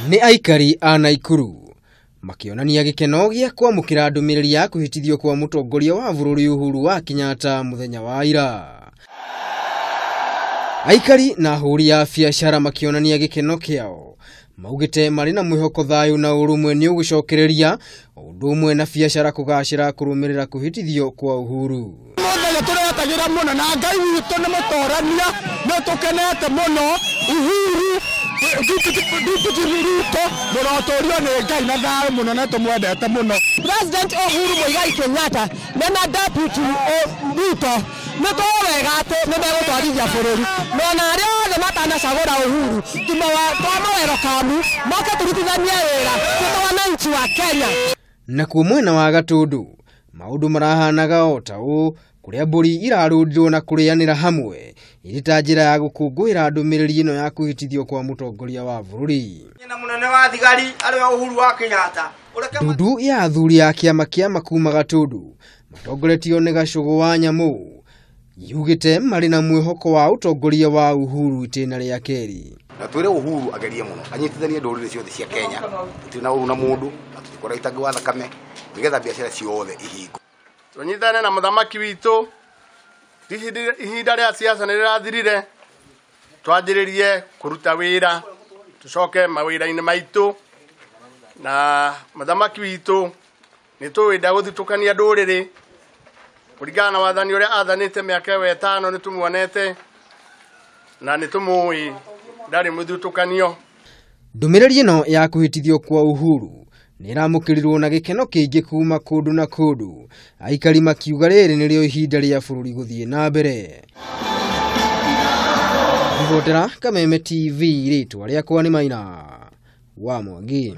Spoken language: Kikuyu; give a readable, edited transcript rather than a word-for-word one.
Nĩ aikari a Naikuru makĩonania gĩkeno gĩa kwamũkĩra ndũmĩrĩri ya kũhĩtithio kwa mũtongoria wa bũrũri Uhuru wa Kenyatta mũthenya wa ira. Aikari na ahũri a biacara makĩonania gĩkeno kĩao maugĩte marĩ na mwĩhoko thayũ na ũrũmwe nĩ ũgũcokereria ũndũ ũmwe na biacara kũgacĩra kũrũmĩrĩra kũhĩtithio kwa Uhuru. Mũthenya tũretagĩra mũno na Ngai witũ nĩ mũtorania, nĩ tũkenete mũno. Uhuru Ruto mũrotũrio nĩ Ngai na thayũ mũno na tũmwendete mũno. President Uhuru Muigai Kenyatta mena Deputy Ruto nĩ tũĩ wega atĩ nĩ megũtwarithia bũrũri, na ona arĩa othe matanacagũra Uhuru twamawelcome moke tũrutithanie wĩra twĩ wananchi wa Kenya. Nakuo mwena wa Gatũndũ maũndũ marahanaga o ta ũũ, kũrĩa mbũri irarũndirwo na kũrĩanĩra hamwe ĩrĩ ta njĩra ya gũkũngũĩra ndũmĩrĩri ĩno ya kũhĩtithio kwa mũtongoria wa bũrũri. Na mũnene wa thigari arĩ Uhuru wa Kenyatta. Ndundu ya athuri a kĩama kĩa Makuma Gatũndũ matongoretio nĩ Gacũgũ wa Nyamũ yugĩte marĩ na mwĩhoko wa ũtongoria wa Uhuru itĩna rĩa kerĩ. Na twĩre Uhuru agerie mũno anyitithanie ndũrĩrĩ ciothe cia Kenya, tũtirĩ na ũru na mũndũ na tũtikora itangi wa thakame nĩgetha biacara ciothe ihingwo. Tũnyitane na mũthamaki witũ, ihinda rĩa siasa nĩ rĩrathirire, twanjĩrĩrie kũruta wĩra, tũcoke mawĩra-inĩ maitũ. Na mũthamaki witũ nĩ tũĩ ndagũthitũkania ndũrĩrĩ kũringana na wathani ũrĩa athanĩte mĩaka ĩyo ĩtano, nĩ tũmuonete na nĩ tũmũĩ ndarĩ mũthutũkanio. Ndũmĩrĩri ĩno ya kũhĩtithio kwa Uhuru nĩ ĩramũkĩrirwo na gĩkeno kĩingĩ kuma kũndũ na kũndũ, aikari makiuga rĩrĩ nĩrĩo ihinda rĩa bũrũri gũthiĩ na mbere. Ribotera Kameme TV, rĩtwa rĩakwa nĩ Maina wa Mwangi.